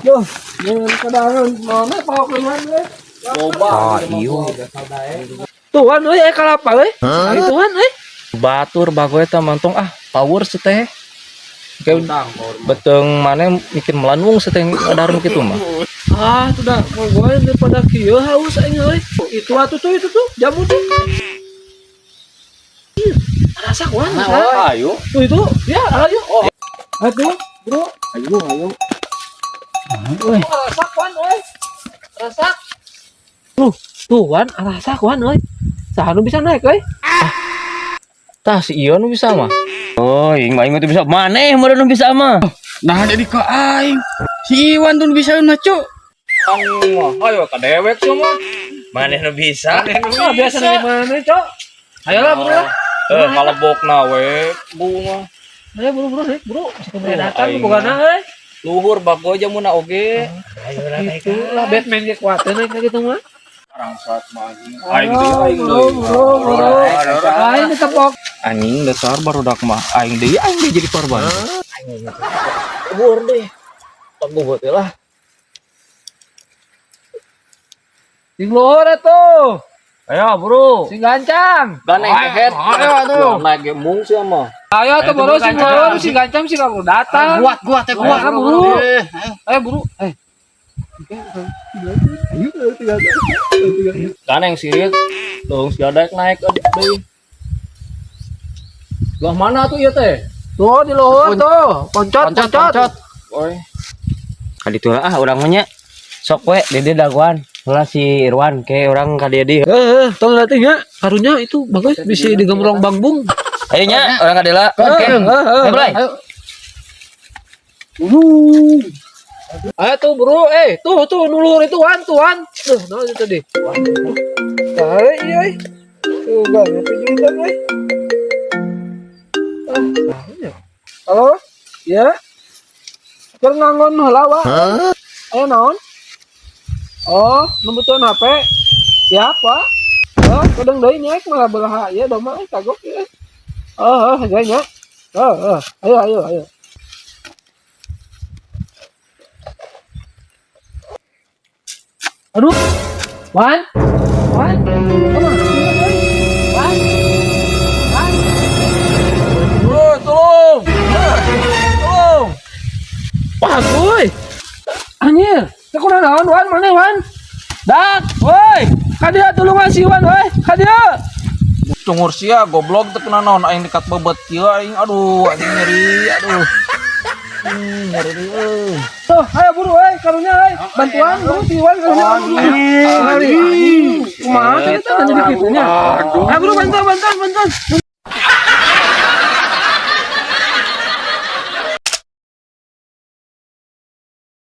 Duh, jangan kadangan mana paokeun wan euy. Loba. Ah, iyo. Tuh wan euy aya kalapa euy. Ari tuan euy. Batur bagoy eta mantong ah power seteh. Kayak beteng mana mikir melanung seteh ngadarun kitu mah. Ah, tuh dah, mau gue daripada kieu haus aing euy. Itu atuh tuh itu tuh jamu tuh. Ih, rasa wan, rasa. Ayo. Tuh itu, ya ayo. Oh. Aduh, bro. Ayo, ayo. Euy. Rasak wan euy. Rasak. Tuh, tuh wan, rasak wan euy. Saha nu bisa naik euy? Tah si Ion nu bisa mah. Oh, aing mah aing mah teu bisa maneh meureun nu bisa mah. Nah jadi ke aing. Si Iwan tuh bisa na cuk. Ayo ka dewek semua. Maneh nu bisa. Ah, biasa dari mana, Cok? Ayolah, bro. lah. Eh kalebokna we bunga. Ayo buru buru naik, bro. Bisa keburu datang Aing bogana euy. Luhur bagoy jamuna oge. Itu lah Batman ge kuat naik ka kitu mah. Rangsat mah anjing. Aing deui, aing deui. Bro, bro. Aing ditepok. Anjing dasar barudak mah aing deui jadi korban. Luhur deh. Paguh teh lah. Sing luhur atuh. Ayo bro. Sing gancang. Ganeng kehet. Ayo atuh. Naik ge mung sia mah. Ayo atuh bro sing luhur, sing gancang sing aku datang. Kuat kuat teh kuat. Ayo buru. Ayo buru. Eh. Ganeng sirit. Dong si Adaek naik deui. Lah mana tuh ieu teh? Tuh di luhur tuh. Poncot, poncot. Oi. Kaditu lah ah urang mah nya. Sok we dede dagoan. Heula si Irwan ke urang ka dieu deui. Eh, tong latih nya. Karunya itu bagus bisa digemrong bangbung. Ayo nya urang ka dieu lah. Oke. Eh, Mulai. Ayo. Ayo tuh bro, eh tuh tuh nulur itu wan tuh wan. Tuh, nah itu tadi. Tarik iya. eh. Tuh gak ngerti juga euy. Ah, sahanya. Halo? Ya. Keur ngangon heula wa. Ayo naon? Oh, nembutuhan HP. Siap, Pak. Oh, kadang deui nya malah belaha ieu domba euy kagok ieu. Oh, oh, nya. Oh, oh, ayo ayo ayo. Aduh. Wan. Wan. Kumaha sih, euy? Wan. Wan. Bro, tolong. Tolong. Wah, woi. Anjir, teu kunaon naon Wan, mana Wan? Dak, woi. Ka dieu tulungan si Wan, woi. Ka dieu. Cungur sia goblok teu kena naon aing dekat bebet kieu aing aduh anjing nyeri aduh. Nyeri euy. Tuh, ayo buru euy, karunya euy. Bantuan buru si Wan karunya. Anjing. Kumaha teh teh jadi kitu nya. Ayo buru bantuan bantuan bantuan.